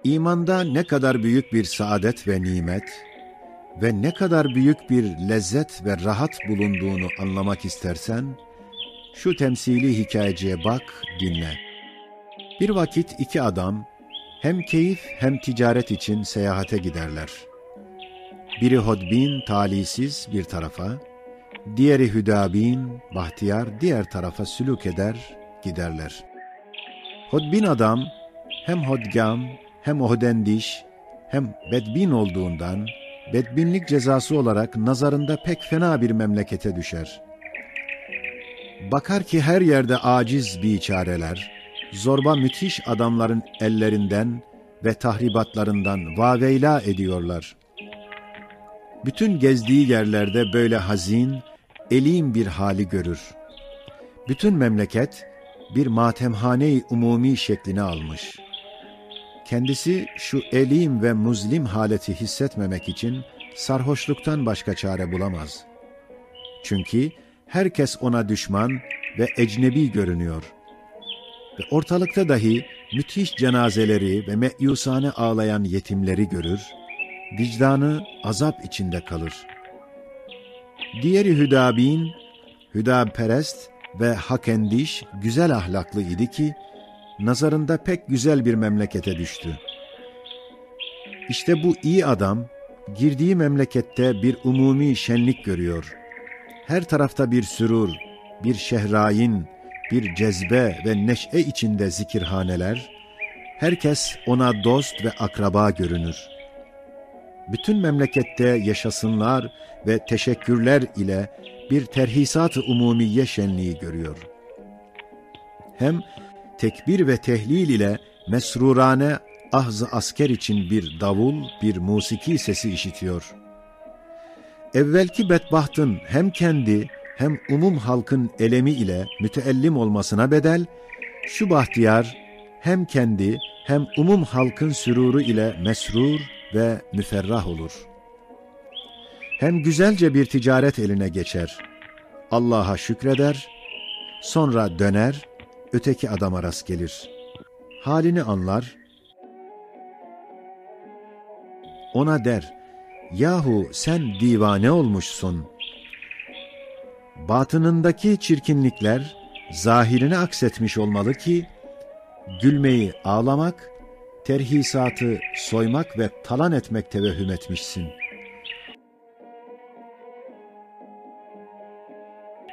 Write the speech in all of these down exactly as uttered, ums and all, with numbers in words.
İmanda ne kadar büyük bir saadet ve nimet ve ne kadar büyük bir lezzet ve rahat bulunduğunu anlamak istersen, şu temsili hikayeciye bak, dinle. Bir vakit iki adam hem keyif hem ticaret için seyahate giderler. Biri hodbin, talihsiz bir tarafa, diğeri hüdabin, bahtiyar diğer tarafa sülük eder, giderler. Hodbin adam hem hodgâm, hem odendiş, hem bedbin olduğundan, bedbinlik cezası olarak nazarında pek fena bir memlekete düşer. Bakar ki her yerde aciz biçareler, zorba müthiş adamların ellerinden ve tahribatlarından vaveyla ediyorlar. Bütün gezdiği yerlerde böyle hazin, elim bir hali görür. Bütün memleket bir matemhane-i umumi şeklini almış. Kendisi şu elim ve muzlim haleti hissetmemek için sarhoşluktan başka çare bulamaz. Çünkü herkes ona düşman ve ecnebi görünüyor. Ve ortalıkta dahi müthiş cenazeleri ve meyusane ağlayan yetimleri görür, vicdanı azap içinde kalır. Diğeri hüdabin, hüdabperest ve hakendiş, güzel ahlaklı idi ki, nazarında pek güzel bir memlekete düştü. İşte bu iyi adam, girdiği memlekette bir umumi şenlik görüyor. Her tarafta bir sürur, bir şehrayin, bir cezbe ve neşe içinde zikirhaneler, herkes ona dost ve akraba görünür. Bütün memlekette yaşasınlar ve teşekkürler ile bir terhisat-ı umumiye şenliği görüyor. Hem tekbir ve tehlil ile mesrurane ahz-ı asker için bir davul, bir musiki sesi işitiyor. Evvelki bedbahtın hem kendi hem umum halkın elemi ile müteellim olmasına bedel, şu bahtiyar hem kendi hem umum halkın süruru ile mesrur ve müferrah olur. Hem güzelce bir ticaret eline geçer. Allah'a şükreder, sonra döner, öteki adama rastgelir. Halini anlar, ona der, "Yahu sen divane olmuşsun." Batınındaki çirkinlikler zahirine aksetmiş olmalı ki, gülmeyi ağlamak, terhisatı soymak ve talan etmek tevehhüm etmişsin.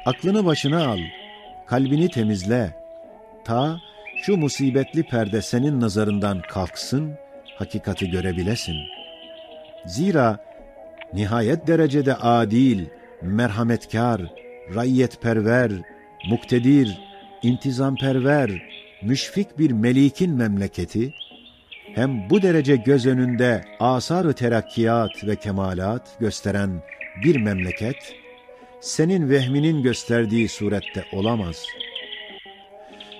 Aklını başına al, kalbini temizle. Ta şu musibetli perde senin nazarından kalksın, hakikati görebilesin. Zira nihayet derecede adil, merhametkâr, raiyetperver, muktedir, intizamperver, müşfik bir melikin memleketi, hem bu derece göz önünde asar-ı terakkiyat ve kemalat gösteren bir memleket, senin vehminin gösterdiği surette olamaz.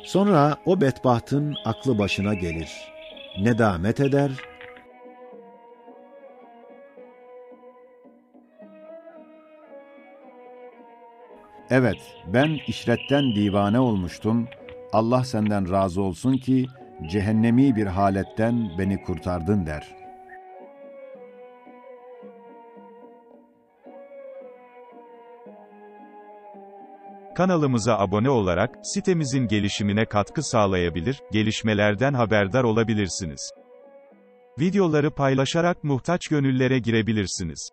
Sonra o bedbahtın aklı başına gelir, nedamet eder, Evet, ben işretten divane olmuştum, Allah senden razı olsun ki cehennemi bir haletten beni kurtardın der. Kanalımıza abone olarak sitemizin gelişimine katkı sağlayabilir, gelişmelerden haberdar olabilirsiniz. Videoları paylaşarak muhtaç gönüllere girebilirsiniz.